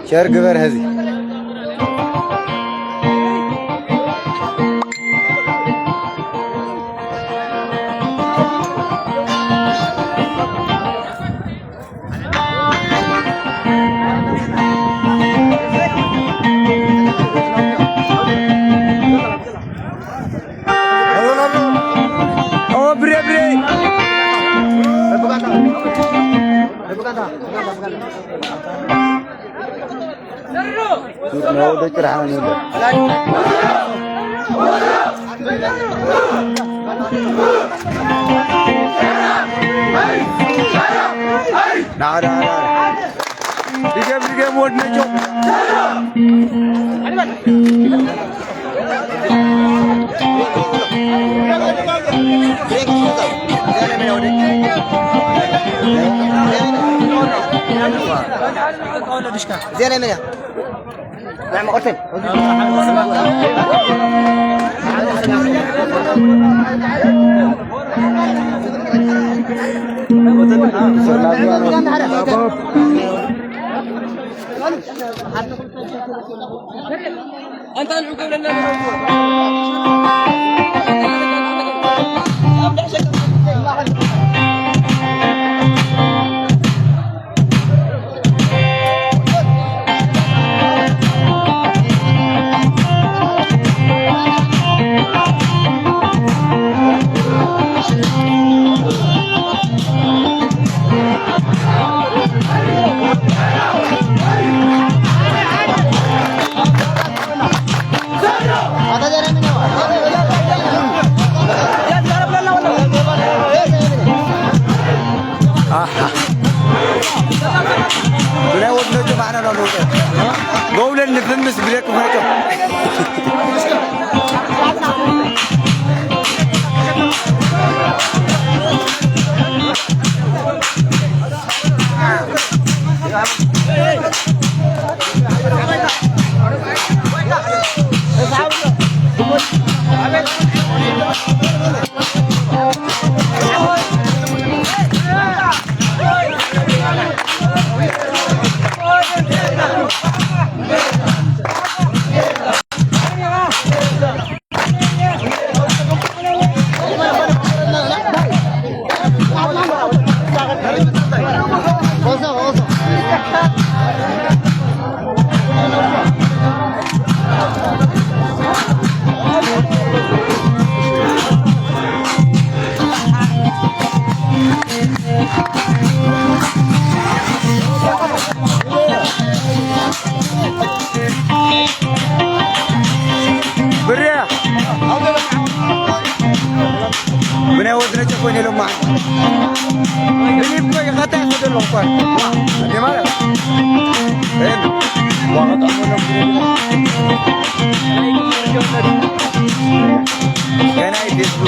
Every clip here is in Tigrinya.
ሸር ግበር ሀዚ። ድገም ድገም ወድ ነጆ። ብናይ ወድነቱ ማዕና ነው ንውጠ ጎብለን ንፍምስ ብለክ ፈቶ ብርያ ብናይ ወድነ ጨኮን የለማ ብሊብ ኮ ይኸታ ይኸደሎ እኳን እንዴ ማለት ገና ይደስሉ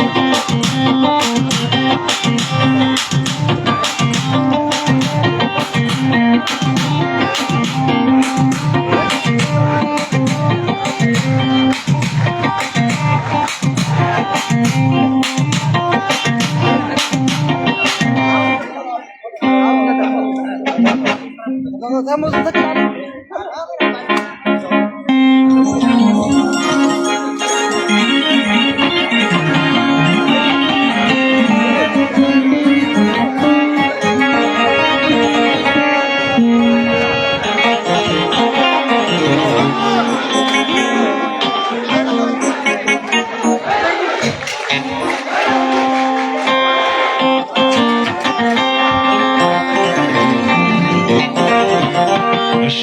እሺ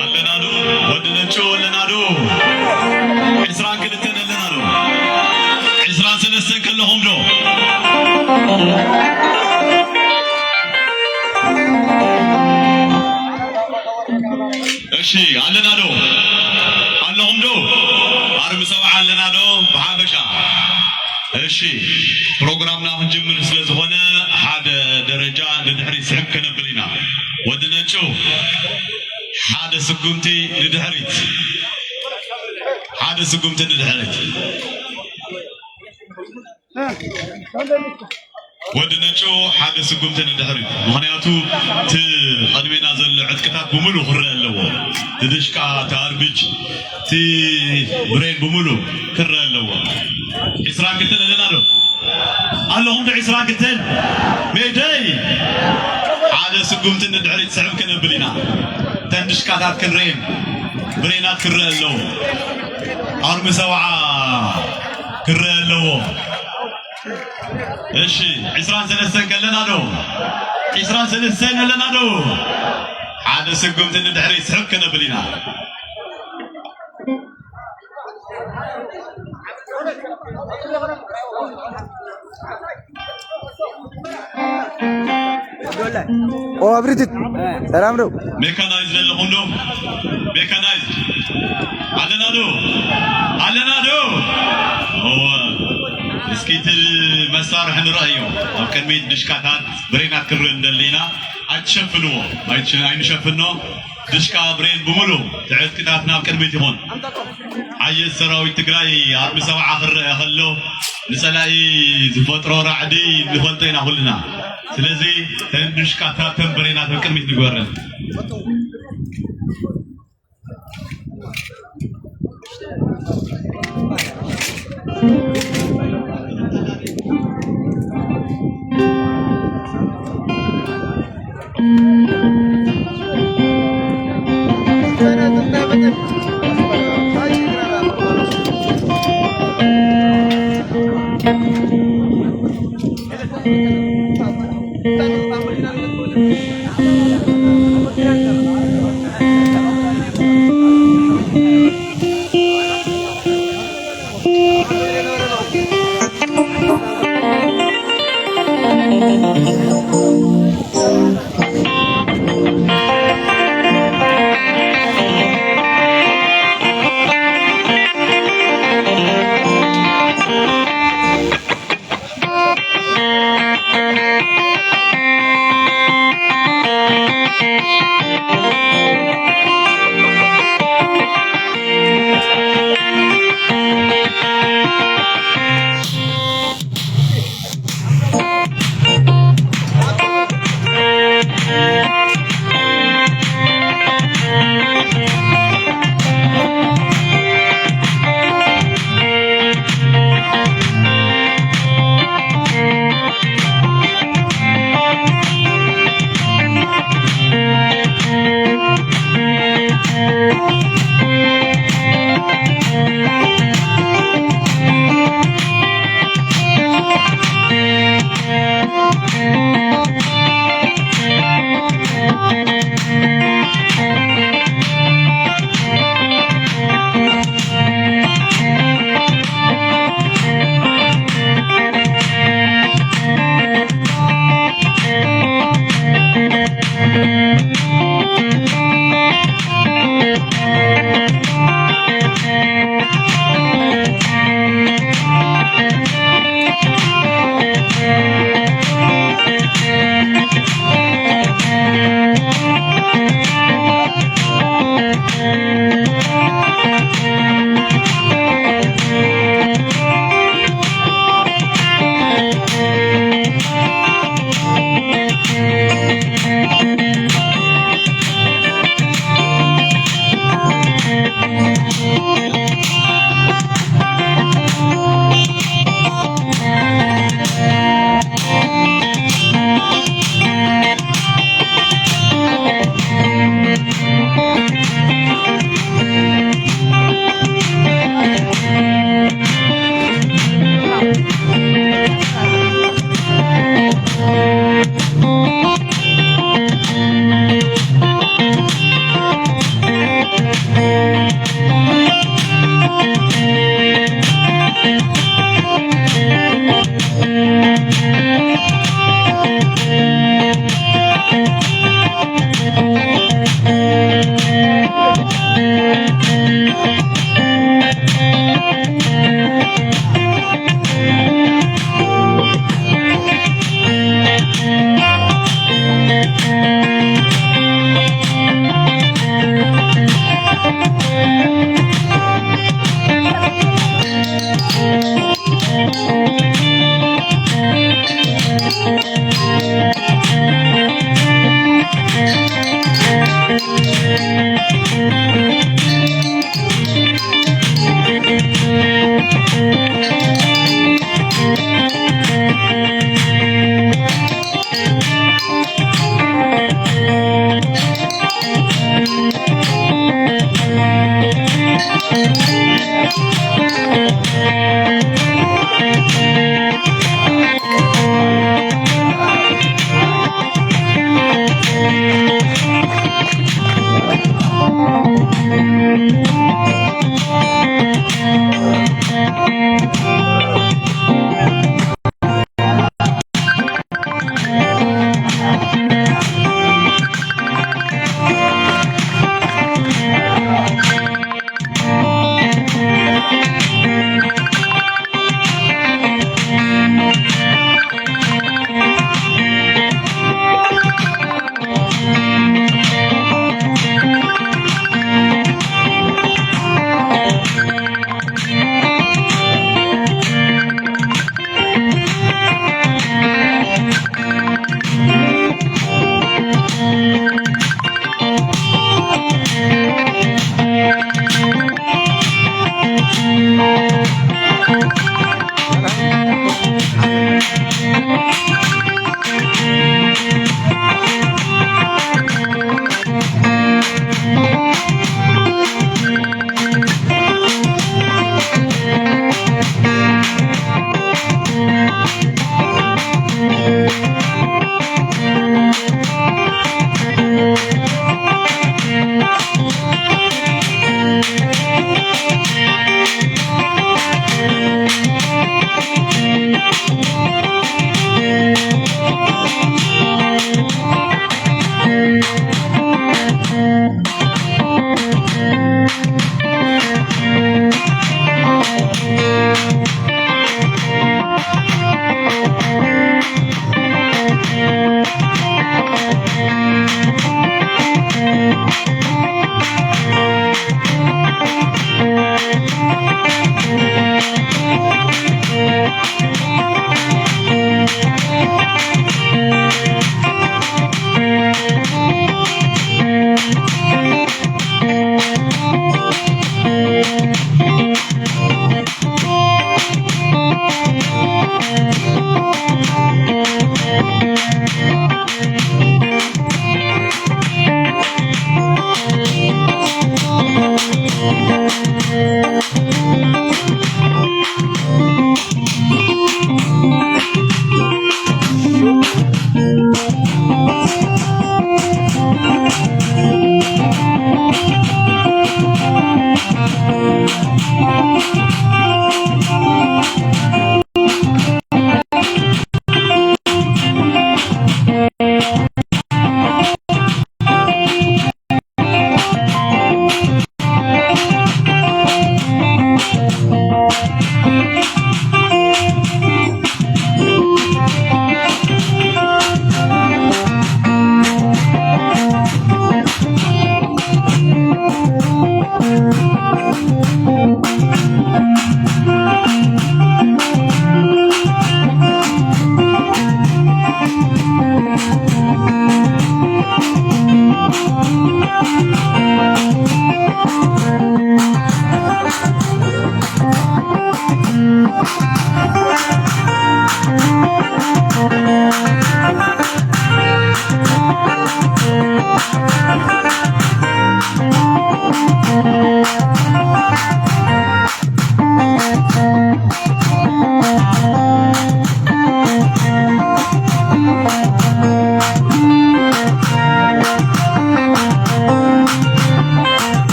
ኣለና ዶ ወዲ ነጮ ኣለና ዶ ዕስራን ክልተን ኣለና ዶ ዕስራን ሰለስተን ከለኹም ዶ እሺ ኣለና ዶ ኣለኹም ዶ ኣርሚ ሰብዓ ኣለና ዶ ብሓፈሻ እሺ ፕሮግራምና ክንጅምር ስለ ዝኾነ ሓደ ደረጃ ንድሕሪት ስሕብ ከነብል ኢና ወዲ ነጩ ሓደ ስጉምቲ ንድሕሪት ሓደ ስጉምቲ ንድሕሪት ወዲ ነጩ ሓደ ስጉምቲ ንድሕሪት፣ ምኽንያቱ እቲ ቐድሜና ዘሎ ዕጥቅታት ብምሉእ ክረአ ኣለዎ። እቲ ድሽቃ፣ እቲ ኣርቢጅ፣ እቲ ብሬን ብምሉእ ክረአ ኣለዎ። ዒስራን ክልተን ኣለና ዶ? ኣለኹም ዶ ዒስራን ክልተን? ሜደይ! ሓደ ስጉምቲ ንድሕሪት ስሕብ ከነብል ኢና። እተን ድሽቃታት ክንረኤን፣ ብሬናት ክረአ ኣለዎ። ኣርሚ ሰብዓ ክረአ ኣለዎ። እሺ፣ ዒስራን ሰለስተን ከለና ዶ? ዒስራን ሰለስተን ኣለና ዶ? ሓደ ስጉምቲ ንድሕሪት ስሕብ ከነብል ኢና። ኦ ኣብሪትት ሰላም ነው። ሜካናይዝ ዘለኹም ዶ? ሜካናይዝ ኣለና ዶ? ኣለና ዶ? እወ። እስኪ እቲ መሳርሒ ንረኣዮ። ኣብ ቅድሚት ድሽካታት ብሬናት ክርኢ እንደሊ ኢና። ኣይትሸፍንዎ። ኣይትሽ-፣ ኣይንሸፍኖ። ድሽካ ብሬን ብምሉ ትዕጥቅታት ናብ ቅድሚት ይኹን። ሓየት ሰራዊት ትግራይ ኣርሚ ሰብዓ ክረአ ከሎ ንጸላኢ ዝፈጥሮ ራዕዲ ንፈልጦ ኢና ኩልና። ስለዚ ተን ድሽካታት ተን ብሬናት ኣብ ቅድሚት ንግበረን።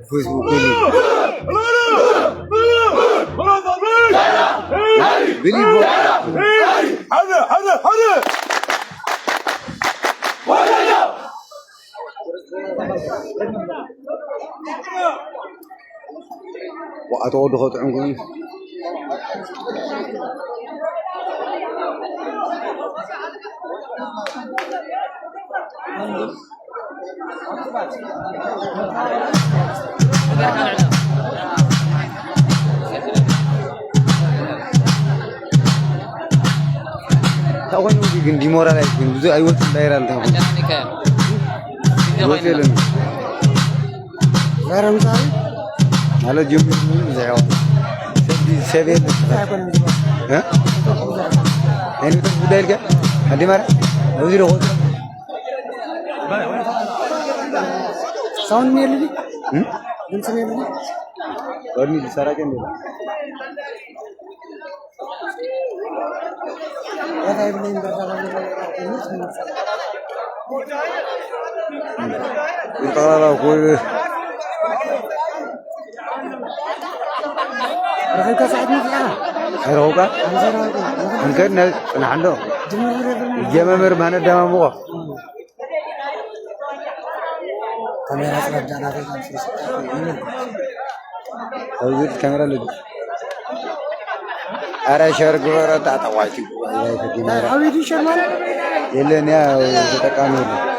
ፌስቡክ ብሊቦ ኣቶ ወዲ ኸጥዑም ኮይኑ እንታይ ኮይኑ ግን ዲሞራል ኣይኮን ብዙ ኣይወፅን ዳይራ እንታይ ኮይኑ ይወፅ የለን ዛረምታዊ ማለት ጀምሩ ብዙሕ ያው ሰብ ሰብ የለን እ ናይ ንብረት ጉዳይ ኢልካ ኣዲ ማርያ ኣብዚ ዶ ሳውንድ ነይሩ ድምፂ ነይሩ ወድኒ ዝሰራጨ እንዲ ጠቕላላ ረኺብካ ሰዓት መፅኣ ኣይረኸብካ እንከድ ናብ ፅናሕ ኣሎ ጀመመር ማነ ደማምቆ ካሜራ ፅረዳና ኣብዚ ካሜራ ኣለዚ ኣረ ሸር ግበረ ታጠዋይቲ ኣቤቱ ሸርማን የለን ያ ተጠቃሚ የለን